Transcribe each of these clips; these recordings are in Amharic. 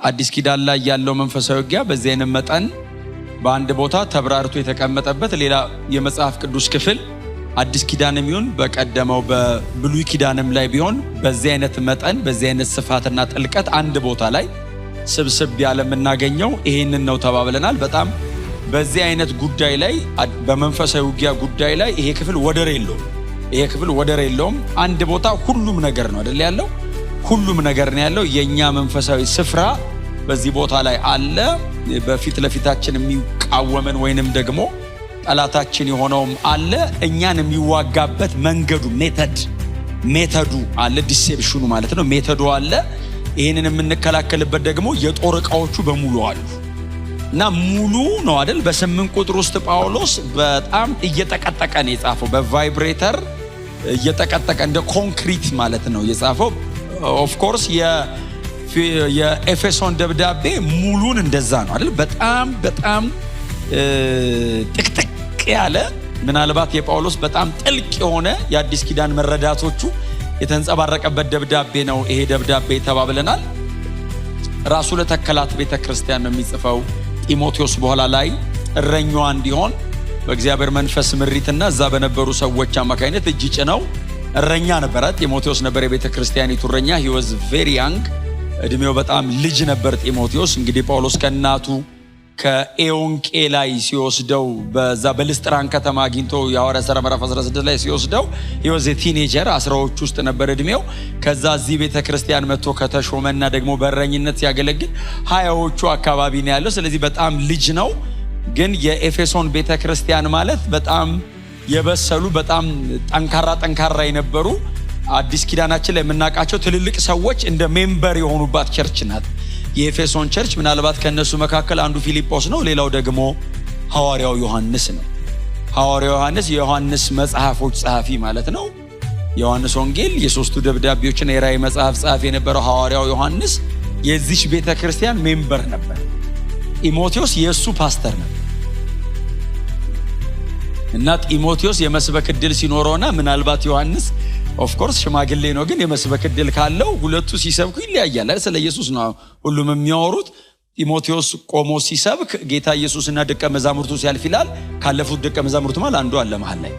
አዲስ ኪዳን ላይ ያለው መንፈሳዊ ውጊያ በዚህ አይነት መጠን በአንድ ቦታ ተብራርቶ የተቀመጠበት ሌላ የመጽሐፍ ቅዱስ ክፍል አዲስ ኪዳንም ይሁን በቀደመው በብሉይ ኪዳንም ላይ ቢሆን በዚህ አይነት መጠን፣ በዚህ አይነት ስፋትና ጥልቀት አንድ ቦታ ላይ ስብስብ ያለ የምናገኘው ይሄንን ነው ተባብለናል። በጣም በዚህ አይነት ጉዳይ ላይ፣ በመንፈሳዊ ውጊያ ጉዳይ ላይ ይሄ ክፍል ወደር የለውም። ይሄ ክፍል ወደር የለውም። አንድ ቦታ ሁሉም ነገር ነው አይደል ያለው? ሁሉም ነገር ነው ያለው። የእኛ መንፈሳዊ ስፍራ በዚህ ቦታ ላይ አለ። በፊት ለፊታችን የሚቃወመን ወይንም ደግሞ ጠላታችን የሆነውም አለ። እኛን የሚዋጋበት መንገዱ method ኡ አለ። Deception ኑ ማለት ነው። Method ኡ አለ። ይህንን የምንከላከልበት ደግሞ የጦር ዕቃዎቹ በሙሉ አሉ እና ሙሉ ነው አይደል? በ8 ቁጥር ውስጥ ጳውሎስ በጣም እየጠቀጠቀ ነው የጻፈው። በ vibrator እየጠቀጠቀ እንደ ኮንክሪት ማለት ነው የጻፈው። Of course የኤፌሶን ደብዳቤ ሙሉን እንደዛ ነው አይደል? በጣም በጣም ጥቅጥቅ ያለ፣ ምናልባት የጳውሎስ በጣም ጥልቅ የሆነ የአዲስ ኪዳን መረዳቶቹ የተንጸባረቀበት ደብዳቤ ነው ይሄ ደብዳቤ ተባብለናል። ራሱ ለተከላት ቤተ ክርስቲያን ነው የሚጽፈው። ጢሞቴዎስ በኋላ ላይ እረኛዋ እንዲሆን በእግዚአብሔር መንፈስ ምሪትና እዛ በነበሩ ሰዎች አማካኝነት እጅ ጭነው እረኛ ነበረ። ጢሞቴዎስ ነበር የቤተ ክርስቲያኒቱ እረኛ። He was very young፣ እድሜው በጣም ልጅ ነበር ጢሞቴዎስ። እንግዲህ ጳውሎስ ከእናቱ ከኤዮንቄ ላይ ሲወስደው፣ በዛ በልስጥራን ከተማ አግኝቶ የሐዋርያት ሥራ ምዕራፍ 16 ላይ ሲወስደው he was a teenager፣ አስራዎቹ ውስጥ ነበር እድሜው። ከዛ እዚህ ቤተ ክርስቲያን መጥቶ ከተሾመና ደግሞ በእረኝነት ሲያገለግል 20ዎቹ አካባቢ ነው ያለው። ስለዚህ በጣም ልጅ ነው። ግን የኤፌሶን ቤተ ክርስቲያን ማለት በጣም የበሰሉ፣ በጣም ጠንካራ ጠንካራ የነበሩ፣ አዲስ ኪዳናችን ላይ የምናውቃቸው ትልልቅ ሰዎች እንደ member የሆኑባት church ናት የኤፌሶን church። ምናልባት ከእነሱ መካከል አንዱ ፊልጶስ ነው። ሌላው ደግሞ ሐዋርያው ዮሐንስ ነው። ሐዋርያው ዮሐንስ የዮሐንስ መጽሐፎች ጸሐፊ ማለት ነው። የዮሐንስ ወንጌል፣ የሶስቱ ደብዳቤዎችና የራእይ መጽሐፍ ጸሐፊ የነበረው ሐዋርያው ዮሐንስ የዚች ቤተ ክርስቲያን member ነበር። ጢሞቴዎስ የእሱ ፓስተር ነበር እና ጢሞቴዎስ የመስበክ ዕድል ሲኖረውና ምናልባት ዮሐንስ of course ሽማግሌ ነው፣ ግን የመስበክ ዕድል ካለው ሁለቱ ሲሰብኩ ይለያያል። ስለ ኢየሱስ ነው ሁሉም የሚያወሩት። ጢሞቴዎስ ቆሞ ሲሰብክ ጌታ ኢየሱስና ደቀ መዛሙርቱ ሲያልፍ ይላል። ካለፉት ደቀ መዛሙርቱ መሃል አንዱ አለ መሃል ላይ።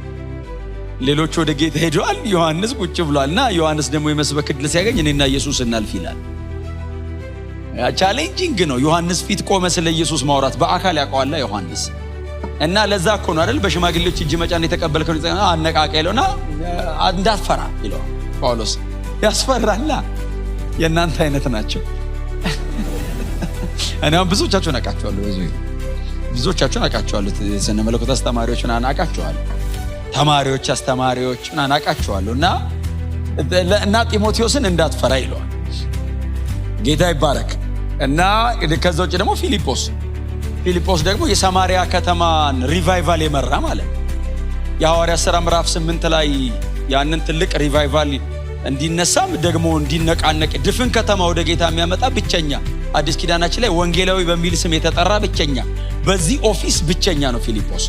ሌሎቹ ወደ ጌታ ሄደዋል። ዮሐንስ ቁጭ ብሏል። እና ዮሐንስ ደግሞ የመስበክ ዕድል ሲያገኝ እኔና ኢየሱስ እናልፍ ይላል። Challenging ነው። ዮሐንስ ፊት ቆመ ስለ ኢየሱስ ማውራት፣ በአካል ያውቀዋላ ዮሐንስ። እና ለዛ እኮ ነው አይደል በሽማግሌዎች እጅ መጫን የተቀበልከው አነቃቃ ይለውና እንዳትፈራ ይለዋል ጳውሎስ። ያስፈራላ። የእናንተ አይነት ናቸው። እኔ አሁን ብዙዎቻችሁን አውቃቸዋለሁ። ብዙዎቻችሁን አውቃቸዋለሁ። ስነ መለኮት አስተማሪዎች ምናምን አውቃቸዋለሁ። ተማሪዎች፣ አስተማሪዎች ምናምን አውቃቸዋለሁ። እና ጢሞቴዎስን እንዳትፈራ ይለዋል። ጌታ ይባረክ። እና ከዛ ውጭ ደግሞ ፊልጶስ ደግሞ የሰማሪያ ከተማን revival የመራ ማለት ነው። የሐዋርያት ሥራ ምዕራፍ 8 ላይ ያንን ትልቅ revival እንዲነሳም ደግሞ እንዲነቃነቅ ድፍን ከተማ ወደ ጌታ የሚያመጣ ብቸኛ፣ አዲስ ኪዳናችን ላይ ወንጌላዊ በሚል ስም የተጠራ ብቸኛ፣ በዚህ office ብቸኛ ነው ፊልጶስ።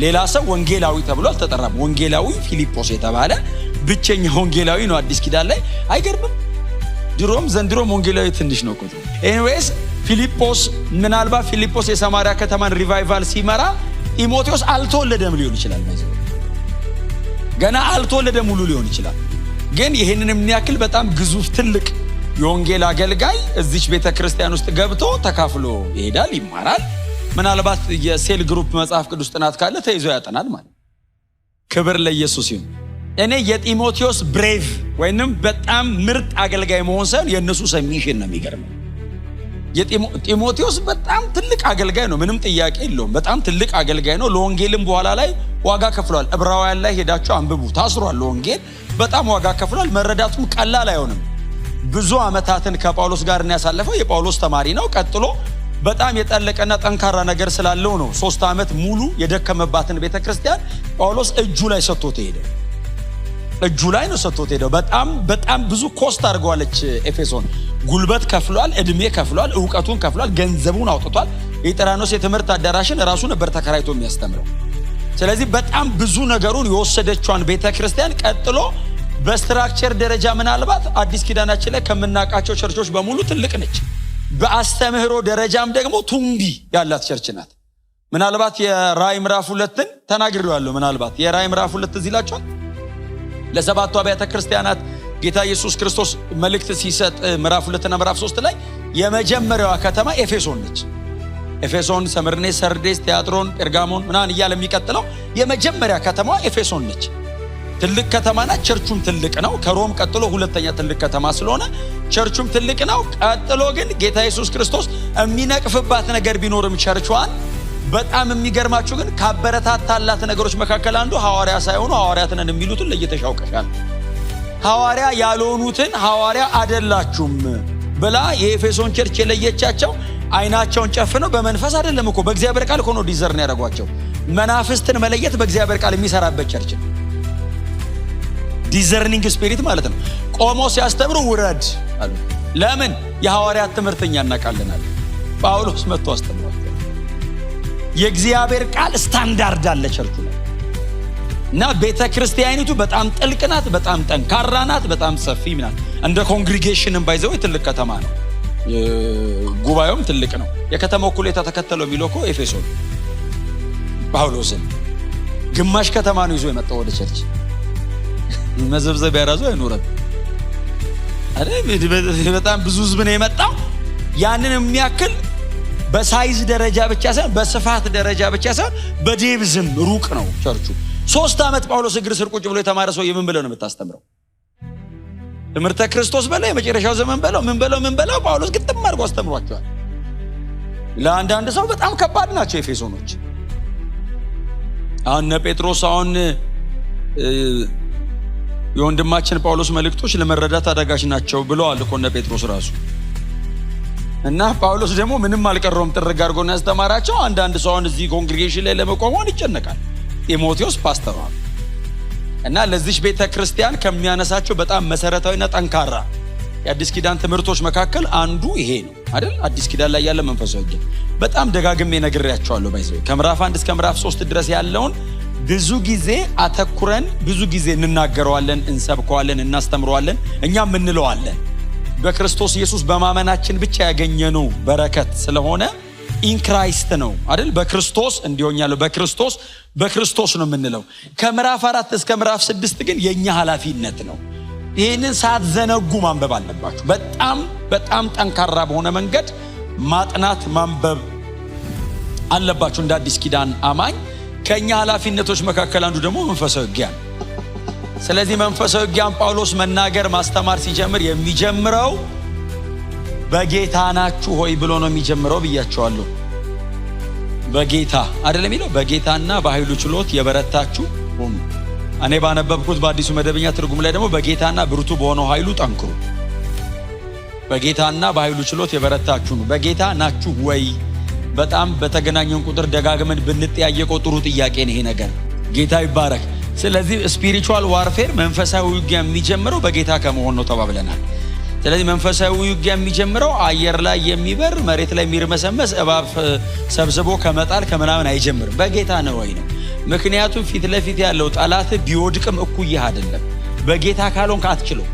ሌላ ሰው ወንጌላዊ ተብሎ አልተጠራም። ወንጌላዊ ፊልጶስ የተባለ ብቸኛ ወንጌላዊ ነው አዲስ ኪዳን ላይ። አይገርምም? ድሮም ዘንድሮም ወንጌላዊ ትንሽ ነው ቁጥሩ። Anyways ፊልጶስ፣ ምናልባት ፊልጶስ የሰማሪያ ከተማን revival ሲመራ ጢሞቴዎስ አልተወለደም ሊሆን ይችላል። ገና አልተወለደም ሙሉ ሊሆን ይችላል። ግን ይህንን የሚያክል በጣም ግዙፍ ትልቅ የወንጌል አገልጋይ እዚች ቤተ ክርስቲያን ውስጥ ገብቶ ተካፍሎ ይሄዳል፣ ይማራል። ምናልባት የ cell group መጽሐፍ ቅዱስ ጥናት ካለ ተይዞ ያጠናል ማለት። ክብር ለኢየሱስ ይሁን። እኔ የጢሞቴዎስ brave ወይንም በጣም ምርጥ አገልጋይ መሆን ሳይሆን የእነሱ submission ነው የሚገርመው። ጢሞቴዎስ በጣም ትልቅ አገልጋይ ነው፣ ምንም ጥያቄ የለውም። በጣም ትልቅ አገልጋይ ነው። ለወንጌልም በኋላ ላይ ዋጋ ከፍሏል። ዕብራውያን ላይ ሄዳችሁ አንብቡ። ታስሯል። ለወንጌል በጣም ዋጋ ከፍሏል። መረዳቱም ቀላል አይሆንም። ብዙ ዓመታትን ከጳውሎስ ጋር ያሳለፈው የጳውሎስ ተማሪ ነው። ቀጥሎ በጣም የጠለቀና ጠንካራ ነገር ስላለው ነው 3 ዓመት ሙሉ የደከመባትን ቤተ ክርስቲያን ጳውሎስ እጁ ላይ ሰጥቶት ሄደ። እጁ ላይ ነው ሰጥቶት ሄደው። በጣም በጣም ብዙ cost አድርገዋለች ኤፌሶን። ጉልበት ከፍሏል፣ እድሜ ከፍሏል፣ እውቀቱን ከፍሏል፣ ገንዘቡን አውጥቷል። የጥራኖስ የትምህርት አዳራሽን ራሱ ነበር ተከራይቶ የሚያስተምረው። ስለዚህ በጣም ብዙ ነገሩን የወሰደችዋን ቤተ ክርስቲያን ቀጥሎ በ structure ደረጃ ምናልባት አዲስ ኪዳናችን ላይ ከምናውቃቸው ቸርቾች በሙሉ ትልቅ ነች። በአስተምህሮ ደረጃም ደግሞ ቱምቢ ያላት church ናት። ምናልባት የራእይ ምዕራፍ 2ን ተናግሬዋለሁ። ምናልባት የራእይ ምዕራፍ 2 እዚህ ይላችኋል። ለሰባቱ አብያተ ክርስቲያናት ጌታ ኢየሱስ ክርስቶስ መልእክት ሲሰጥ ምዕራፍ 2 እና ምዕራፍ 3 ላይ የመጀመሪያዋ ከተማ ኤፌሶን ነች። ኤፌሶን፣ ሰምርኔስ፣ ሰርዴስ፣ ቲያጥሮን፣ ጴርጋሞን ምናምን እያለ የሚቀጥለው የመጀመሪያ ከተማዋ ኤፌሶን ነች። ትልቅ ከተማ ናት። ቸርቹም ትልቅ ነው። ከሮም ቀጥሎ ሁለተኛ ትልቅ ከተማ ስለሆነ ቸርቹም ትልቅ ነው። ቀጥሎ ግን ጌታ ኢየሱስ ክርስቶስ የሚነቅፍባት ነገር ቢኖርም ቸርቿን በጣም የሚገርማችሁ ግን ካበረታታላት ነገሮች መካከል አንዱ ሐዋርያ ሳይሆኑ ሐዋርያት ነን የሚሉትን ለይተሽ አውቀሻል። ሐዋርያ ያልሆኑትን ሐዋርያ አደላችሁም ብላ የኤፌሶን church የለየቻቸው አይናቸውን ጨፍነው በመንፈስ አይደለም እኮ፣ በእግዚአብሔር ቃል እኮ ነው discern ያደረጓቸው። መናፍስትን መለየት በእግዚአብሔር ቃል የሚሰራበት church ነው። Discerning spirit ማለት ነው። ቆሞ ሲያስተምሩ ውረድ አሉ። ለምን? የሐዋርያት ትምህርት እኛ እናውቃለን አለ። ጳውሎስ መጥቶ አስተምሯቸው። የእግዚአብሔር ቃል ስታንዳርድ አለ ቸርቹ ላይ እና ቤተ ክርስቲያኒቱ በጣም ጥልቅ ናት፣ በጣም ጠንካራ ናት፣ በጣም ሰፊ ናት። እንደ congregation ም by the way ትልቅ ከተማ ነው። ጉባኤውም ትልቅ ነው። የከተማው እኩሌታ ተከተለው የሚለው እኮ ኤፌሶን ጳውሎስን ግማሽ ከተማ ነው ይዞ የመጣው ወደ church። መዘብዘቢያ ራሱ አይኖረም። በጣም ብዙ ህዝብ ነው የመጣው። ያንን የሚያክል በ size ደረጃ ብቻ ሳይሆን፣ በስፋት ደረጃ ብቻ ሳይሆን በ depth ም ሩቅ ነው ቸርቹ። 3 ዓመት ጳውሎስ እግር ስር ቁጭ ብሎ የተማረ ሰው የምን ብለው ነው የምታስተምረው? ትምህርተ ክርስቶስ በለው፣ የመጨረሻው ዘመን በለው፣ ምን በለው ምን በለው፣ ጳውሎስ ግጥም አድርጎ አስተምሯቸዋል። ለአንዳንድ ሰው በጣም ከባድ ናቸው ኤፌሶኖች። አሁን እነ ጴጥሮስ አሁን የወንድማችን ጳውሎስ መልእክቶች ለመረዳት አዳጋች ናቸው ብለዋል እኮ እነ ጴጥሮስ ራሱ። እና ጳውሎስ ደግሞ ምንም አልቀረውም፣ ጥርግ አድርጎ ነው ያስተማራቸው። አንዳንድ ሰው አሁን እዚህ congregation ላይ ለመቆም ይጨነቃል። ጢሞቴዎስ ፓስተሯ እና ለዚች ቤተ ክርስቲያን ከሚያነሳቸው በጣም መሰረታዊና ጠንካራ የአዲስ ኪዳን ትምህርቶች መካከል አንዱ ይሄ ነው አይደል? አዲስ ኪዳን ላይ ያለ መንፈሳዊ ውጊያ በጣም ደጋግሜ ነግሬያችኋለሁ። By the way ከምዕራፍ 1 እስከ ምዕራፍ 3 ድረስ ያለውን ብዙ ጊዜ አተኩረን ብዙ ጊዜ እንናገረዋለን፣ እንሰብከዋለን፣ እናስተምረዋለን፣ እኛም እንለዋለን። በክርስቶስ ኢየሱስ በማመናችን ብቻ ያገኘነው በረከት ስለሆነ in Christ ነው አይደል? በክርስቶስ እንዲሆኛለሁ፣ በክርስቶስ በክርስቶስ ነው የምንለው። ከምዕራፍ 4 እስከ ምዕራፍ 6 ግን የእኛ ኃላፊነት ነው። ይህንን ሳትዘነጉ ማንበብ አለባችሁ። በጣም በጣም ጠንካራ በሆነ መንገድ ማጥናት ማንበብ አለባችሁ። እንደ አዲስ ኪዳን አማኝ ከእኛ ኃላፊነቶች መካከል አንዱ ደግሞ መንፈሳዊ ውጊያ ነው። ስለዚህ መንፈሳዊ ውጊያን ጳውሎስ መናገር ማስተማር ሲጀምር የሚጀምረው በጌታ ናችሁ ሆይ ብሎ ነው የሚጀምረው ብያችኋለሁ። በጌታ አይደለም የሚለው፣ በጌታና በኃይሉ ችሎት የበረታችሁ ሁኑ። እኔ ባነበብኩት በአዲሱ መደበኛ ትርጉም ላይ ደግሞ በጌታና ብርቱ በሆነው ኃይሉ ጠንክሩ። በጌታና በኃይሉ ችሎት የበረታችሁ ነው። በጌታ ናችሁ ወይ? በጣም በተገናኘን ቁጥር ደጋግመን ብንጠያየቀው ጥሩ ጥያቄ ነው ይሄ ነገር። ጌታ ይባረክ። ስለዚህ spiritual warfare፣ መንፈሳዊ ውጊያ የሚጀምረው በጌታ ከመሆን ነው ተባብለናል። ስለዚህ መንፈሳዊ ውጊያ የሚጀምረው አየር ላይ የሚበር፣ መሬት ላይ የሚርመሰመስ እባብ ሰብስቦ ከመጣል ከምናምን አይጀምርም። በጌታ ነው ወይ ነው። ምክንያቱም ፊት ለፊት ያለው ጠላት ቢወድቅም እኩያህ አይደለም። በጌታ ካልሆንክ አትችለው።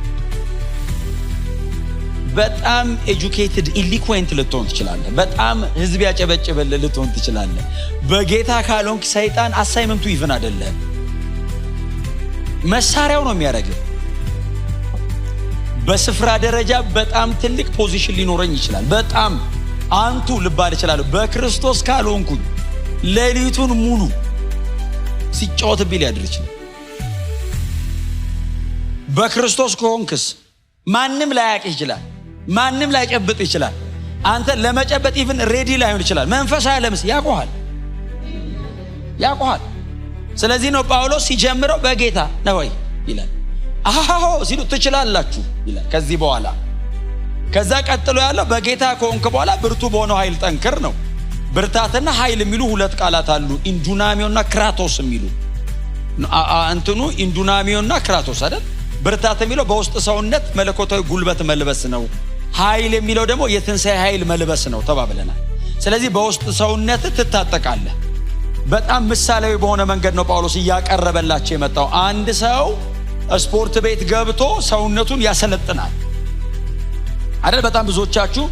በጣም educated eloquent ልትሆን ትችላለህ። በጣም ህዝብ ያጨበጭበልህ ልትሆን ትችላለህ። በጌታ ካልሆንክ ሰይጣን assignment ኡ even አይደለም፣ መሳሪያው ነው የሚያደርግህ። በስፍራ ደረጃ በጣም ትልቅ position ሊኖረኝ ይችላል። በጣም አንቱ ልባል እችላለሁ። በክርስቶስ ካልሆንኩኝ ሌሊቱን ሙሉ ሲጫወትብኝ ሊያድር ይችላል። በክርስቶስ ከሆንክስ ማንም ላያቅህ ይችላል። ማንም ላይጨብጥ ይችላል። አንተ ለመጨበጥ even ready ላይሆን ይችላል። መንፈሳዊ ዓለምስ ያውቀዋል፣ ያውቀዋል። ስለዚህ ነው ጳውሎስ ሲጀምረው በጌታ ነው ወይ ይላል። አሃሆ ሲሉ ትችላላችሁ ይላል። ከዚህ በኋላ ከዛ ቀጥሎ ያለው በጌታ ከሆንክ በኋላ ብርቱ በሆነው ኃይል ጠንክር ነው። ብርታትና ኃይል የሚሉ ሁለት ቃላት አሉ። ኢንዱናሚዮና ክራቶስ የሚሉ፣ እንትኑ ኢንዱናሚዮና ክራቶስ አይደል? ብርታት የሚለው በውስጥ ሰውነት መለኮታዊ ጉልበት መልበስ ነው። ኃይል የሚለው ደግሞ የትንሣኤ ኃይል መልበስ ነው ተባብለናል። ስለዚህ በውስጥ ሰውነት ትታጠቃለህ። በጣም ምሳሌያዊ በሆነ መንገድ ነው ጳውሎስ እያቀረበላቸው የመጣው። አንድ ሰው ስፖርት ቤት ገብቶ ሰውነቱን ያሰለጥናል አይደል? በጣም ብዙዎቻችሁ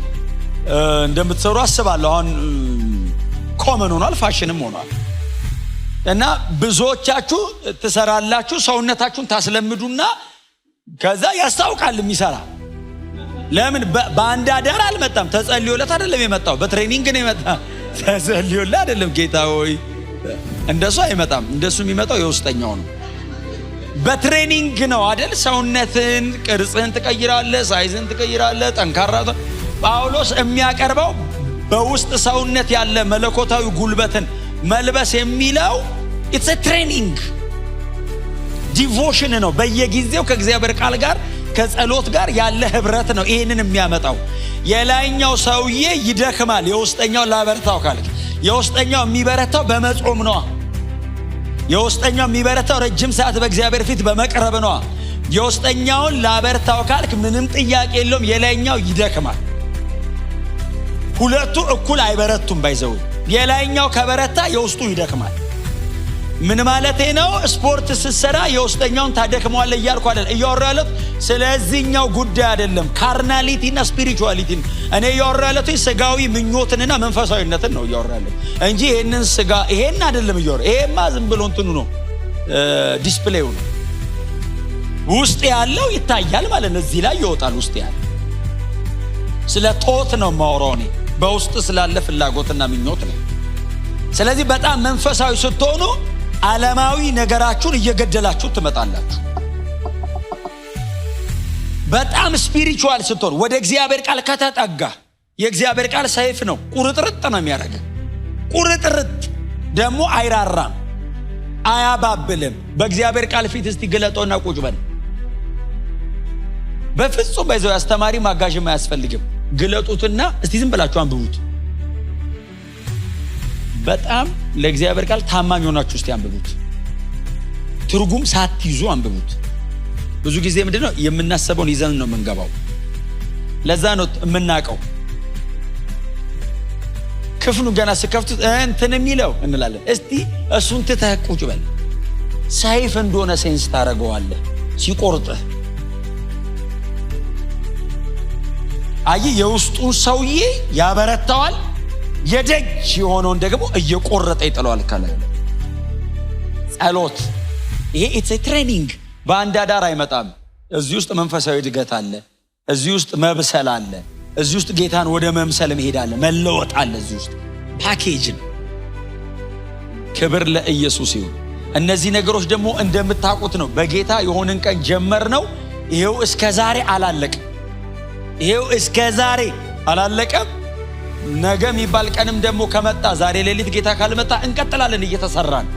እንደምትሰሩ አስባለሁ። አሁን common ሆኗል፣ ፋሽንም ሆኗል። እና ብዙዎቻችሁ ትሰራላችሁ፣ ሰውነታችሁን ታስለምዱና ከዛ ያስታውቃል የሚሰራ። ለምን በአንድ አዳር አልመጣም። ተጸልዮለት አይደለም የመጣው፣ በ training ነው የመጣ። ተጸልዮለት አይደለም ጌታ ሆይ፣ እንደሱ አይመጣም። እንደሱ የሚመጣው የውስጠኛው ነው። በ training ነው አይደል? ሰውነትን ቅርጽህን ትቀይራለህ፣ size ን ትቀይራለህ፣ ጠንካራ። ጳውሎስ የሚያቀርበው በውስጥ ሰውነት ያለ መለኮታዊ ጉልበትን መልበስ የሚለው it's training devotion ነው። በየጊዜው ከእግዚአብሔር ቃል ጋር ከጸሎት ጋር ያለ ህብረት ነው ይህንን የሚያመጣው። የላይኛው ሰውዬ ይደክማል፣ የውስጠኛው ላበርታው ካልክ የውስጠኛው የሚበረታው በመጾም ነዋ። የውስጠኛው የሚበረታው ረጅም ሰዓት በእግዚአብሔር ፊት በመቅረብ ነዋ። የውስጠኛውን ላበርታው ካልክ ምንም ጥያቄ የለውም፣ የላይኛው ይደክማል። ሁለቱ እኩል አይበረቱም። By the way የላይኛው ከበረታ የውስጡ ይደክማል። ምን ማለቴ ነው? ስፖርት ስትሰራ የውስጠኛውን ታደክመዋለህ እያልኩ አይደለም። እያወራሁ ያለሁት ስለዚህኛው ጉዳይ አይደለም። Carnality እና spirituality እኔ እያወራሁ ያለሁት ስጋዊ ምኞትንና መንፈሳዊነትን ነው እያወራሁ ያለሁት እንጂ ይሄንን ስጋ ይሄን አይደለም እያወራሁ። ይሄማ ዝም ብሎ እንትኑ ነው፣ display ው ነው። ውስጥ ያለው ይታያል ማለት ነው። እዚህ ላይ ይወጣል። ውስጥ ያለው ስለ thought ነው የማወራው እኔ፣ በውስጥ ስላለ ፍላጎትና ምኞት ነው። ስለዚህ በጣም መንፈሳዊ ስትሆኑ ዓለማዊ ነገራችሁን እየገደላችሁ ትመጣላችሁ። በጣም spiritual ስትሆኑ ወደ እግዚአብሔር ቃል ከተጠጋ፣ የእግዚአብሔር ቃል ሰይፍ ነው፣ ቁርጥርጥ ነው የሚያደርግ። ቁርጥርጥ ደግሞ አይራራም፣ አያባብልም። በእግዚአብሔር ቃል ፊት እስቲ ግለጠውና ቁጭ በል። በፍጹም by the way አስተማሪ ማጋዥም አያስፈልግም። ግለጡትና እስቲ ዝም ብላችሁ አንብቡት። በጣም ለእግዚአብሔር ቃል ታማኝ ሆናችሁ እስቲ አንብቡት። ትርጉም ሳትይዙ አንብቡት። ብዙ ጊዜ ምንድነው የምናስበውን ይዘን ነው የምንገባው። ለዛ ነው የምናውቀው። ክፍሉን ገና ስከፍቱት እንትን የሚለው እንላለን። እስቲ እሱን ትተህ ቁጭ በል። ሰይፍ እንደሆነ sense ታደርገዋለህ ሲቆርጥህ። አይ የውስጡን ሰውዬ ያበረታዋል፣ የደጅ የሆነውን ደግሞ እየቆረጠ ይጥለዋል። ከላይ ጸሎት፣ ይሄ it's training፣ በአንድ አዳር አይመጣም። እዚህ ውስጥ መንፈሳዊ እድገት አለ። እዚህ ውስጥ መብሰል አለ። እዚህ ውስጥ ጌታን ወደ መምሰል መሄድ አለ፣ መለወጥ አለ። እዚህ ውስጥ ፓኬጅ ነው። ክብር ለኢየሱስ ይሁን። እነዚህ ነገሮች ደግሞ እንደምታውቁት ነው። በጌታ የሆንን ቀን ጀመር ነው። ይሄው እስከ ዛሬ አላለቀም። ይሄው እስከ ዛሬ አላለቀም። ነገ የሚባል ቀንም ደግሞ ከመጣ፣ ዛሬ ሌሊት ጌታ ካልመጣ እንቀጥላለን እየተሰራን።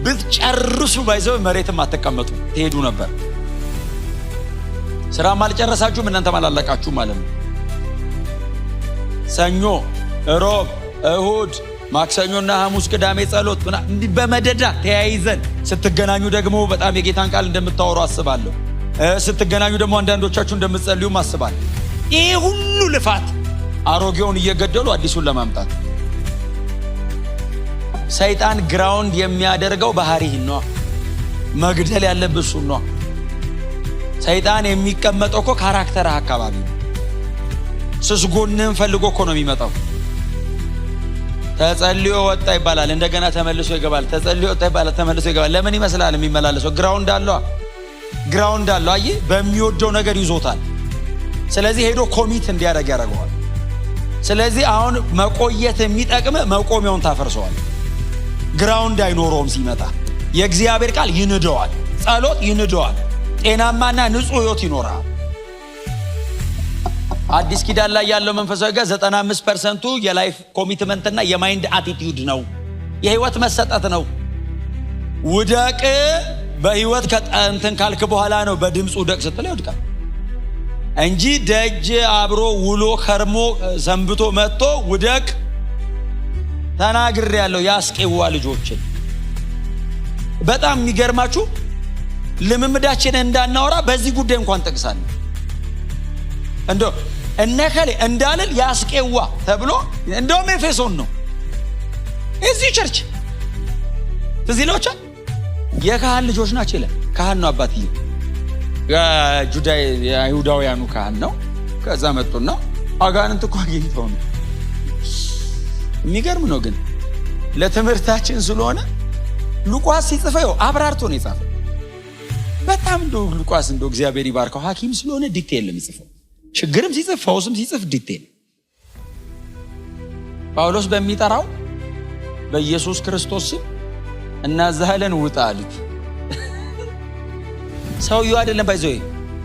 ብትጨርሱ by the way መሬትም አትቀመጡ፣ ትሄዱ ነበር። ስራም አልጨረሳችሁም፣ እናንተም አላለቃችሁም ማለት ነው። ሰኞ፣ ሮብ፣ እሁድ፣ ማክሰኞና ሐሙስ፣ ቅዳሜ ጸሎት እንዲህ በመደዳ ተያይዘን ስትገናኙ ደግሞ በጣም የጌታን ቃል እንደምታወሩ አስባለሁ። ስትገናኙ ደግሞ አንዳንዶቻችሁ እንደምትጸልዩም አስባለሁ። ይህ ሁሉ ልፋት አሮጌውን እየገደሉ አዲሱን ለማምጣት። ሰይጣን ground የሚያደርገው ባህሪህን ነው። መግደል ያለብህ እሱን ነው። ሰይጣን የሚቀመጠው እኮ character ህ አካባቢ ነው። ስስ ጎንህን ፈልጎ እኮ ነው የሚመጣው። ተጸልዮ ወጣ ይባላል፣ እንደገና ተመልሶ ይገባል። ተጸልዮ ወጣ ይባላል፣ ተመልሶ ይገባል። ለምን ይመስላል የሚመላለሰው? Ground አለዋ፣ ground አለው። አየህ፣ በሚወደው ነገር ይዞታል። ስለዚህ ሄዶ commit እንዲያደርግ ያደርገዋል። ስለዚህ አሁን መቆየት የሚጠቅም መቆሚያውን ታፈርሰዋል። Ground አይኖረውም ሲመጣ። የእግዚአብሔር ቃል ይንደዋል፣ ጸሎት ይንደዋል። ጤናማና ንጹሕ ሕይወት ይኖራል። አዲስ ኪዳን ላይ ያለው መንፈሳዊ ጋር 95% ኡ የ life commitment ና የ mind attitude ነው። የህይወት መሰጠት ነው። ውደቅ በህይወት ከእንትን ካልክ በኋላ ነው በድምፅ ውደቅ ስትል ይወድቃል እንጂ ደጅ አብሮ ውሎ ከርሞ ሰንብቶ መጥቶ ውደቅ ተናግሬ ያለው የአስቄዋ ልጆችን። በጣም የሚገርማችሁ ልምምዳችን እንዳናወራ በዚህ ጉዳይ እንኳን ጠቅሳለን። እንደው እነከሌ እንዳልል የአስቄዋ ተብሎ እንደውም ኤፌሶን ነው እዚህ church ትዝ ይላችኋል። የካህን ልጆች ናቸው ይላል። ካህን ነው አባትዬው፣ የአይሁዳውያኑ ካህን ነው። ከዛ መጡና አጋንንት እኮ አግኝተው ነው። የሚገርም ነው ግን ለትምህርታችን ስለሆነ ሉቃስ ሲጽፈው አብራርቶ ነው የጻፈው። በጣም እንደው ሉቃስ እንደው እግዚአብሔር ይባርከው ሐኪም ስለሆነ detail ነው የሚጽፈው። ችግርም ሲጽፍ ፈውስም ሲጽፍ detail። ጳውሎስ በሚጠራው በኢየሱስ ክርስቶስ ስም እናዝሃለን ውጣ አሉት። ሰውየው አይደለም by the way፣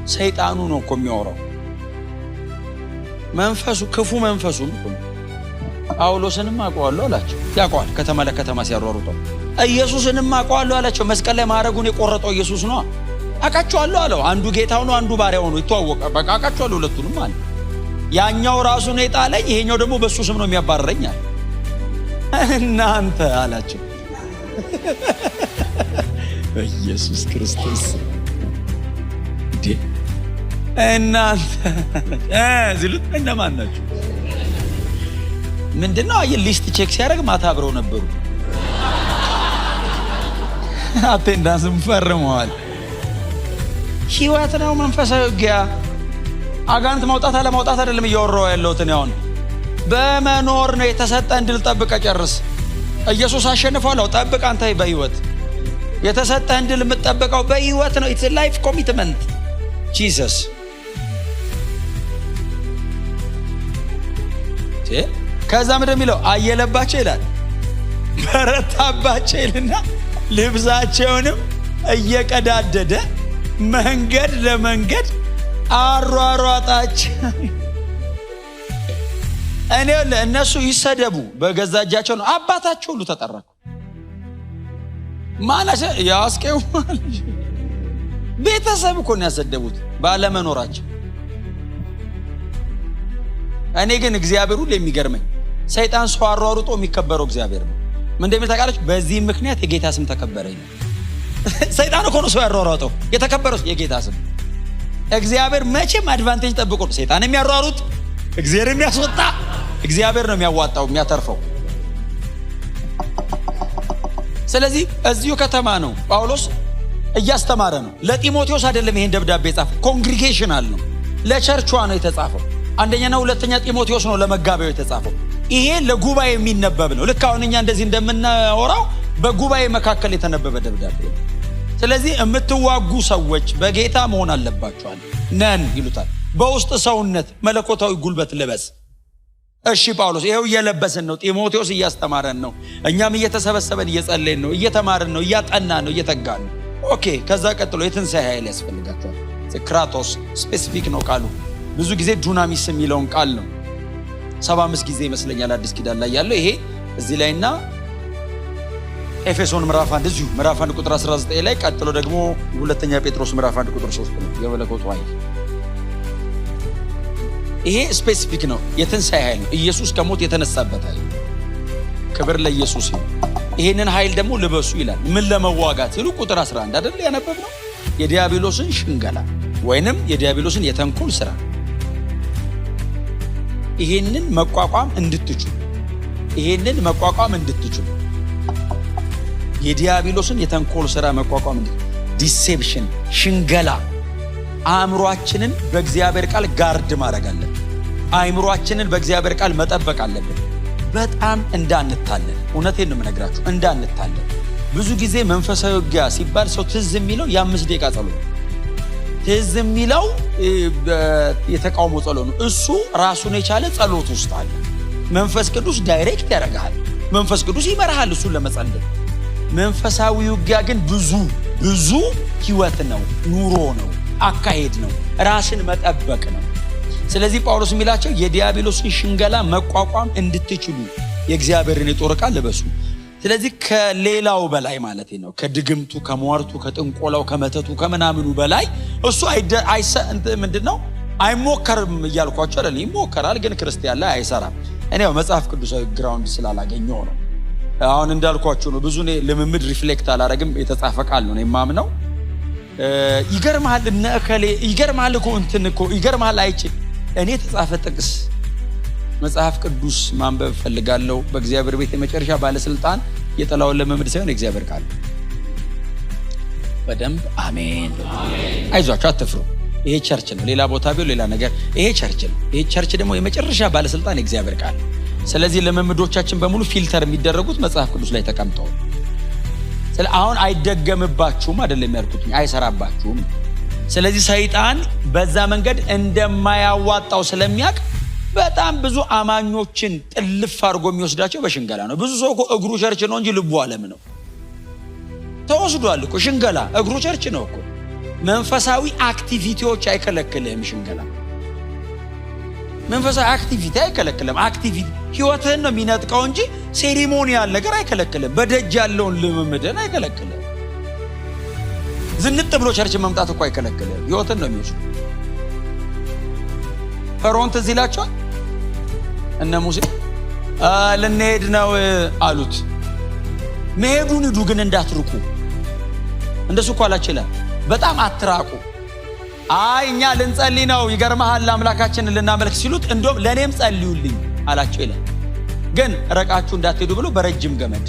ሰይጣኑ ነው እኮ የሚያወራው። መንፈሱ፣ ክፉ መንፈሱ እኮ ነው። ጳውሎስንም አውቀዋለሁ አላቸው። ያውቀዋል፣ ከተማ ለከተማ ሲያሯሩጠው። ኢየሱስንም አውቀዋለሁ አላቸው። መስቀል ላይ ማዕረጉን የቆረጠው ኢየሱስ ነው። አውቃቸዋለሁ አለው። አንዱ ጌታው ነው፣ አንዱ ባሪያው ነው። ይተዋወቃል። በቃ አውቃቸዋለሁ ሁለቱንም አለ። ያኛው ራሱ ነው የጣለኝ፣ ይሄኛው ደግሞ በእሱ ስም ነው የሚያባርረኝ አለ። እናንተ አላቸው። በኢየሱስ ክርስቶስ እንዴ እናንተ ሲሉት እነማን ናቸው? ምንድነው? አየህ list check ሲያደርግ ማታ አብረው ነበሩ። Attendance ም ፈርመዋል። ህይወት ነው መንፈሳዊ ውጊያ። አጋንንት ማውጣት አለማውጣት አይደለም እያወራሁ ያለሁት እኔ አሁን በመኖር ነው። የተሰጠህን ድል ጠብቀህ ጨርስ። ኢየሱስ አሸንፏል። ጠብቅ አንተ በህይወት የተሰጠህን ድል የምትጠብቀው በህይወት ነው። It's life commitment Jesus። ከዛ ምንድን የሚለው አየለባቸው ይላል፣ በረታባቸው ይልና ልብሳቸውንም እየቀዳደደ መንገድ ለመንገድ አሯሯጣቸው። እኔ እነሱ ይሰደቡ በገዛ እጃቸው ነው። አባታቸው ሁሉ ተጠራኩ። ማናቸ ያስቄው ቤተሰብ እኮ ነው ያሰደቡት ባለመኖራቸው። እኔ ግን እግዚአብሔር ሁሉ የሚገርመኝ ሰይጣን ሰው አሯሩጦ የሚከበረው እግዚአብሔር ነው። ምን እንደሚል ታውቃለች? በዚህ ምክንያት የጌታ ስም ተከበረ ይላል። ሰይጣን እኮ ነው ሰው ያሯሯጠው፣ የተከበረው የጌታ ስም። እግዚአብሔር መቼም advantage ጠብቆ ነው ሰይጣን የሚያሯሩጥ፣ እግዚአብሔር የሚያስወጣ፣ እግዚአብሔር ነው የሚያዋጣው የሚያተርፈው። ስለዚህ እዚሁ ከተማ ነው ጳውሎስ እያስተማረ ነው። ለጢሞቴዎስ አይደለም ይሄን ደብዳቤ የጻፈው፣ congregational ነው፣ ለቸርቿ ነው የተጻፈው። አንደኛና ሁለተኛ ጢሞቴዎስ ነው ለመጋቢያው የተጻፈው። ይሄ ለጉባኤ የሚነበብ ነው። ልክ አሁን እኛ እንደዚህ እንደምናወራው በጉባኤ መካከል የተነበበ ደብዳቤ ነው። ስለዚህ የምትዋጉ ሰዎች በጌታ መሆን አለባቸዋል። ነን ይሉታል። በውስጥ ሰውነት መለኮታዊ ጉልበት ልበስ። እሺ ጳውሎስ ይኸው እየለበስን ነው። ጢሞቴዎስ እያስተማረን ነው። እኛም እየተሰበሰበን እየጸለይን ነው፣ እየተማርን ነው፣ እያጠናን ነው፣ እየተጋን ነው። Okay። ከዛ ቀጥሎ የትንሣኤ ኃይል ያስፈልጋቸዋል። ክራቶስ specific ነው ቃሉ። ብዙ ጊዜ ዱናሚስ የሚለውን ቃል ነው 75 ጊዜ ይመስለኛል አዲስ ኪዳን ላይ ያለው ይሄ እዚህ ላይና ኤፌሶን ምዕራፍ 1 እዚሁ ምዕራፍ 1 ቁጥር 19 ላይ፣ ቀጥሎ ደግሞ ሁለተኛ ጴጥሮስ ምዕራፍ 1 ቁጥር 3 ነው የመለኮቱ ኃይል። ይሄ specific ነው፣ የትንሣኤ ኃይል ነው። ኢየሱስ ከሞት የተነሳበት ኃይል። ክብር ለኢየሱስ ይሁን። ይሄንን ኃይል ደግሞ ልበሱ ይላል። ምን ለመዋጋት ሲሉ ቁጥር 11 አይደል ያነበብነው? የዲያብሎስን ሽንገላ ወይንም የዲያብሎስን የተንኮል ስራ ይሄንን መቋቋም እንድትችሉ፣ ይሄንን መቋቋም እንድትችሉ፣ የዲያብሎስን የተንኮል ስራ መቋቋም እንድትችሉ፣ deception፣ ሽንገላ። አእምሯችንን በእግዚአብሔር ቃል guard ማድረግ አለብን። አእምሯችንን በእግዚአብሔር ቃል መጠበቅ አለብን። በጣም እንዳንታለል፣ እውነቴን ነው የምነግራችሁ፣ እንዳንታለል። ብዙ ጊዜ መንፈሳዊ ውጊያ ሲባል ሰው ትዝ የሚለው የ5 ደቂቃ ጸሎት፣ ትዝ የሚለው የተቃውሞ ጸሎት ነው። እሱ ራሱን የቻለ ጸሎት ውስጥ አለ። መንፈስ ቅዱስ direct ያደርግሃል። መንፈስ ቅዱስ ይመራሃል እሱን ለመጸለይ። መንፈሳዊ ውጊያ ግን ብዙ ብዙ ህይወት ነው፣ ኑሮ ነው፣ አካሄድ ነው፣ ራስን መጠበቅ ነው። ስለዚህ ጳውሎስ የሚላቸው የዲያብሎስን ሽንገላ መቋቋም እንድትችሉ የእግዚአብሔርን የጦር ዕቃ ልበሱ። ስለዚህ ከሌላው በላይ ማለት ነው፣ ከድግምቱ፣ ከሟርቱ፣ ከጥንቆላው፣ ከመተቱ፣ ከምናምኑ በላይ እሱ ምንድን ነው አይሞከርም እያልኳቸው አይደለም። ይሞከራል፣ ግን ክርስቲያን ላይ አይሰራም። እኔ ያው መጽሐፍ ቅዱሳዊ ground ስላላገኘው ነው። አሁን እንዳልኳቸው ነው። ብዙ እኔ ልምምድ reflect አላረግም። የተጻፈ ቃል ነው የማምነው። ይገርምሃል፣ እነ እከሌ ይገርምሃል እኮ እንትን እኮ ይገርምሃል አይቼ እኔ የተጻፈ ጥቅስ መጽሐፍ ቅዱስ ማንበብ እፈልጋለሁ። በእግዚአብሔር ቤት የመጨረሻ ባለስልጣን የጥላውን ልምምድ ሳይሆን የእግዚአብሔር ቃል። በደንብ አሜን። አይዟችሁ፣ አትፍሩ። ይሄ church ነው። ሌላ ቦታ ቢሆን ሌላ ነገር፣ ይሄ church ነው። ይሄ church ደግሞ የመጨረሻ ባለስልጣን የእግዚአብሔር ቃል ነው። ስለዚህ ልምምዶቻችን በሙሉ filter የሚደረጉት መጽሐፍ ቅዱስ ላይ ተቀምጠው። ስለ አሁን አይደገምባችሁም አይደለም ያልኩት፣ አይሰራባችሁም። ስለዚህ ሰይጣን በዛ መንገድ እንደማያዋጣው ስለሚያውቅ በጣም ብዙ አማኞችን ጥልፍ አድርጎ የሚወስዳቸው በሽንገላ ነው። ብዙ ሰው እኮ እግሩ church ነው እንጂ ልቡ ዓለም ነው። ተወስዷል እኮ ሽንገላ። እግሩ church ነው እኮ። መንፈሳዊ activity ዎች አይከለክልህም ሽንገላ። መንፈሳዊ activity አይከለክልም። Activity ህይወትህን ነው የሚነጥቀው እንጂ ceremonial ነገር አይከለክልም። በደጅ ያለውን ልምምድህን አይከለክልም። ዝንጥ ብሎ church መምጣት እኮ አይከለክልም። ህይወትን ነው የሚወስዱ። ፈርዖን ትዝ ይላቸዋል። እነ ሙሴ ልንሄድ ነው አሉት። መሄዱን ሂዱ ግን እንዳትርቁ። እንደሱ እኮ አላቸው ይላል። በጣም አትራቁ። አይ እኛ ልንጸልይ ነው፣ ይገርመሃል፣ አምላካችንን ልናመልክ ሲሉት እንደውም ለእኔም ጸልዩልኝ አላቸው ይላል። ግን ረቃችሁ እንዳትሄዱ ብሎ በረጅም ገመድ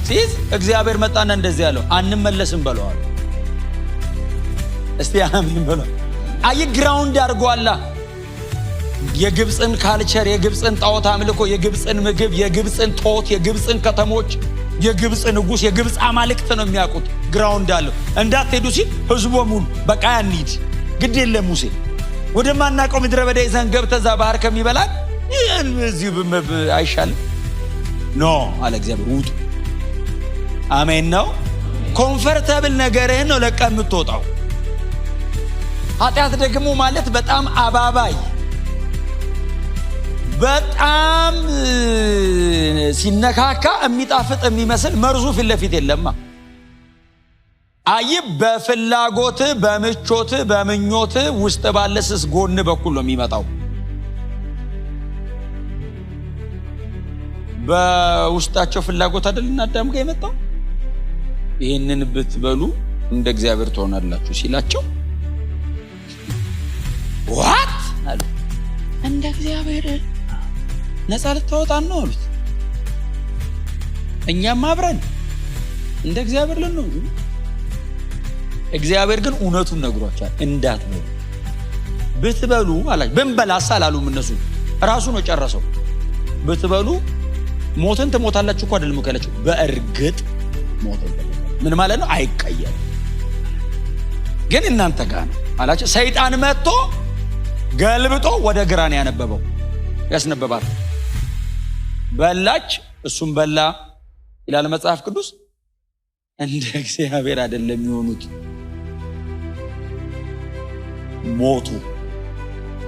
ሲይዝ እግዚአብሔር መጣና እንደዚህ ያለው አንመለስም በለዋል። እስቲ አሜን በለው። አይ ground አድርጓላ። የግብፅን culture፣ የግብፅን ጣዖት አምልኮ፣ የግብፅን ምግብ፣ የግብፅን ጦት፣ የግብፅን ከተሞች፣ የግብፅ ንጉሥ፣ የግብፅ አማልክት ነው የሚያውቁት። Ground አለው። እንዳትሄዱ ሲል ህዝቡ ሙሉ በቃ እንሂድ፣ ግድ የለም ሙሴ ወደማናውቀው ምድረ በዳ ይዘን ገብተህ እዛ ባህር ከሚበላን እዚሁ አይሻልም? No አለ እግዚአብሔር፣ ውጡ። አሜን ነው። Comfortable ነገርህን ነው ለቀህ የምትወጣው። ኃጢአት ደግሞ ማለት በጣም አባባይ፣ በጣም ሲነካካ የሚጣፍጥ የሚመስል መርዙ ፊት ለፊት የለማ። አይ በፍላጎት፣ በምቾት፣ በምኞት ውስጥ ባለ ስስ ጎን በኩል ነው የሚመጣው። በውስጣቸው ፍላጎት አይደል አዳም ጋር የመጣው። ይህንን ብትበሉ እንደ እግዚአብሔር ትሆናላችሁ ሲላቸው what አሉ። እንደ እግዚአብሔር ነፃ ልታወጣን ነው አሉት። እኛም አብረን እንደ እግዚአብሔር ልንሆን። እግዚአብሔር ግን እውነቱን ነግሯቸዋል። እንዳትበሉ፣ ብትበሉ አላቸው። ብንበላስ አላሉም እነሱ። ራሱ ነው ጨረሰው። ብትበሉ ሞትን ትሞታላችሁ እኮ አይደለም ያላቸው፣ በእርግጥ ሞትን። ምን ማለት ነው? አይቀየርም፣ ግን እናንተ ጋር ነው አላቸው። ሰይጣን መጥቶ ገልብጦ ወደ ግራ ነው ያነበበው ያስነበባት። በላች፣ እሱም በላ ይላል መጽሐፍ ቅዱስ። እንደ እግዚአብሔር አይደለም የሆኑት፣ ሞቱ።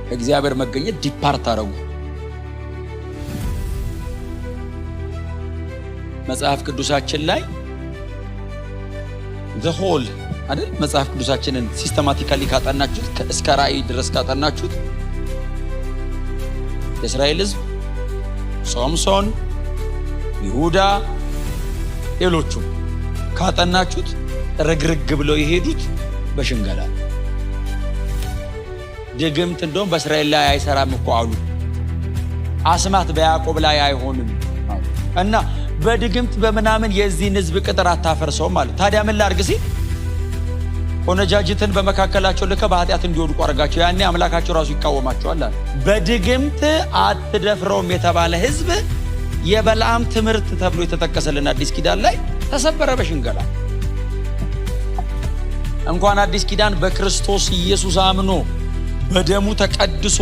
ከእግዚአብሔር መገኘት depart አደረጉ። መጽሐፍ ቅዱሳችን ላይ the whole አይደል? መጽሐፍ ቅዱሳችንን systematically ካጠናችሁት፣ እስከ ራእይ ድረስ ካጠናችሁት፣ የእስራኤል ሕዝብ፣ ሶምሶን፣ ይሁዳ፣ ሌሎቹም ካጠናችሁት ርግርግ ብለው የሄዱት በሽንገላ። ድግምት እንደውም በእስራኤል ላይ አይሰራም እኮ አሉ። አስማት በያዕቆብ ላይ አይሆንም እና በድግምት በምናምን የዚህን ሕዝብ ቅጥር አታፈርሰውም አሉ። ታዲያ ምን ላድርግ ሲል ቆነጃጅትን በመካከላቸው ልከ በኃጢአት እንዲወድቁ አድርጋቸው፣ ያኔ አምላካቸው ራሱ ይቃወማቸዋል አለ። በድግምት አትደፍረውም የተባለ ሕዝብ የበለዓም ትምህርት ተብሎ የተጠቀሰልን አዲስ ኪዳን ላይ ተሰበረ በሽንገላ። እንኳን አዲስ ኪዳን በክርስቶስ ኢየሱስ አምኖ በደሙ ተቀድሶ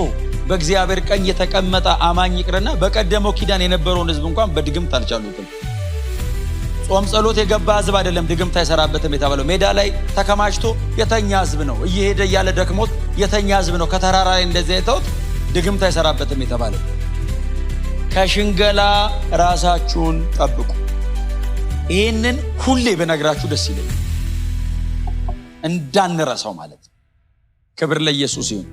በእግዚአብሔር ቀኝ የተቀመጠ አማኝ ይቅርና በቀደመው ኪዳን የነበረውን ሕዝብ እንኳን በድግምት አልቻሉትም። ጾም ጸሎት የገባ ሕዝብ አይደለም ድግምት አይሰራበትም የተባለው። ሜዳ ላይ ተከማችቶ የተኛ ሕዝብ ነው። እየሄደ እያለ ደክሞት የተኛ ሕዝብ ነው። ከተራራ ላይ እንደዚያ የተውት ድግምት አይሰራበትም የተባለው። ከሽንገላ ራሳችሁን ጠብቁ። ይህንን ሁሌ በነግራችሁ ደስ ይለኛል፣ እንዳንረሳው ማለት ነው። ክብር ለኢየሱስ ይሁን።